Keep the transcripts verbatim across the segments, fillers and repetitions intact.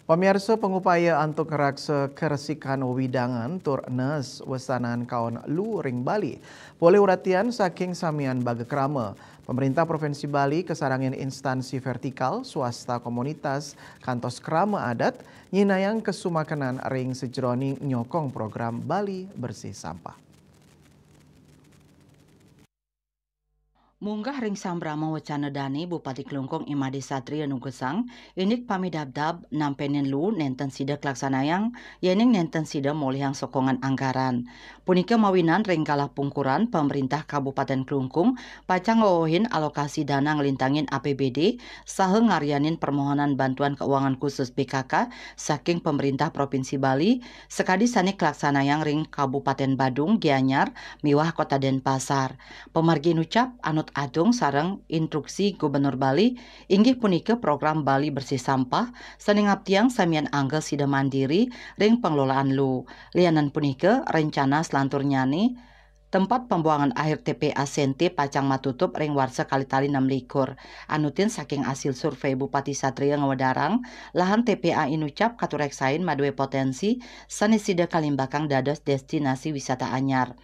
Pamiarsa, pangupaya antuk ngraksa kareskan wewidangan tur nes wesanan kaon lu ring Bali polih uratian saking samian baga krama. Pemerintah Provinsi Bali kasarengin instansi vertikal, swasta, komunitas, kantos krama adat nyinayang kasumakenan ring sajeroning nyokong program Bali Bersih Sampah. Munggah ring sambrama wacana dane, Bupati Klungkung I Made Satria nugesang indik pamidabdab nampenin lu nenten sida kalaksanayang, yening nenten sida molihang sokongan anggaran. Punika mawinan ring galah pungkuran Pemerintah Kabupaten Klungkung pacang ngwewehin alokasi dana nglintangin A P B D saha ngaryanin permohonan bantuan keuangan khusus B K K saking Pemerintah Provinsi Bali, sakadi sane kalaksanayang ring Kabupaten Badung, Gianyar, miwah Kota Denpasar. Pamargi inucap anut agung sareng instruksi Gubernur Bali, inggih punika program Bali Bersih Sampah, sane ngaptiang samian angga sida mandiri ring pengelolaan lu. Lianan punika, rencana selanturnyane, tempat pembuangan akhir T P A Sente pacang matutup ring warsa kalitali enam likur. Anutin saking asil survei Bupati Satria ngwedarang, lahan T P A inucap katureksain madue potensi sane sida kalimbakang dados destinasi wisata anyar.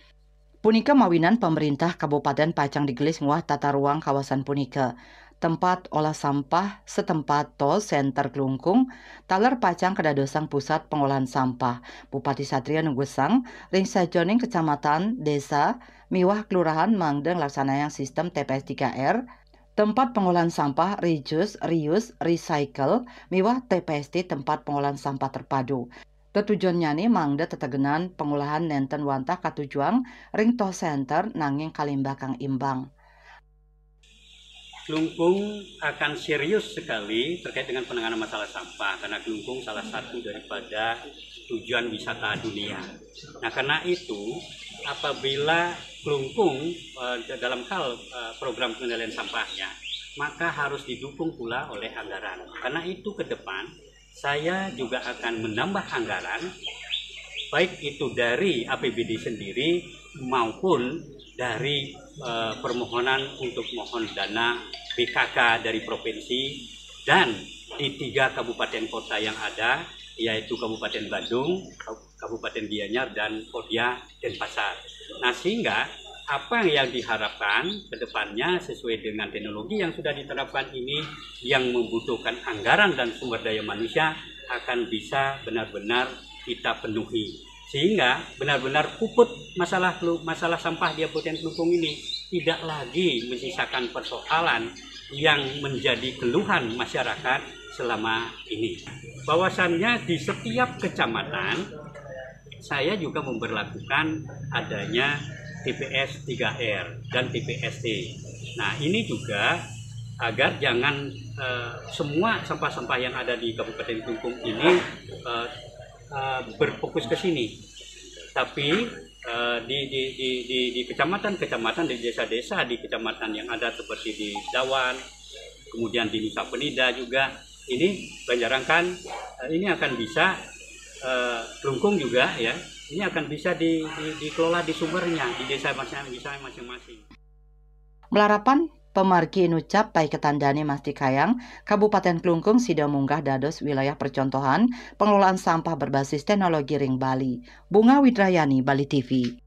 Punika mawinan Pemerintah Kabupaten pacang digelis nguah tata ruang kawasan punika. Tempat olah sampah setempat Toll Center Klungkung, taler pacang kadadosang pusat pengolahan sampah. Bupati Satria nugesang ring sajeroning kecamatan, desa, miwah kelurahan mangda nglaksanayang sistem T P S tiga R, tempat pengolahan sampah reduce, reuse, recycle, miwah T P S T, tempat pengolahan sampah terpadu. Tetujonnyane mangda tetegenan pengolahan nenten wantah katujuang ring Toll Center nanging kalimbakang imbang. Klungkung akan serius sekali terkait dengan penanganan masalah sampah, karena Klungkung salah satu daripada tujuan wisata dunia. Nah, karena itu, apabila Klungkung, eh, dalam hal, eh, program pengendalian sampahnya, maka harus didukung pula oleh anggaran. Karena itu, ke depan saya juga akan menambah anggaran, baik itu dari A P B D sendiri maupun dari, eh, permohonan untuk mohon dana B K K dari provinsi, dan di tiga kabupaten kota yang ada, yaitu Kabupaten Badung, Kabupaten Gianyar, dan Kodia Denpasar. Nah, sehingga apa yang diharapkan ke depannya sesuai dengan teknologi yang sudah diterapkan ini, yang membutuhkan anggaran dan sumber daya manusia, akan bisa benar-benar kita penuhi. Sehingga benar-benar puput masalah kelu-, masalah sampah di Kabupaten Klungkung ini, tidak lagi menyisakan persoalan yang menjadi keluhan masyarakat selama ini. Bahwasannya di setiap kecamatan, saya juga memberlakukan adanya T P S tiga R dan T P S T. Nah, ini juga agar jangan, eh, semua sampah-sampah yang ada di Kabupaten Klungkung ini, eh, eh, berfokus ke sini. Tapi, eh, di, di, di, di, di kecamatan-kecamatan, di desa-desa, di kecamatan yang ada seperti di Dawan, kemudian di Nusa Penida juga, ini Banjarangkan, eh, ini akan bisa, eh, Klungkung juga, ya, ini akan bisa di, di, dikelola di sumbernya, di desa masing-, desa masing-masing. Malarapan pamargi inucap paiketan dane mastikayang Kabupaten Klungkung sida munggah dados wilayah percontohan pengelolaan sampah berbasis teknologi ring Bali. Bunga Widrayani, Bali T V.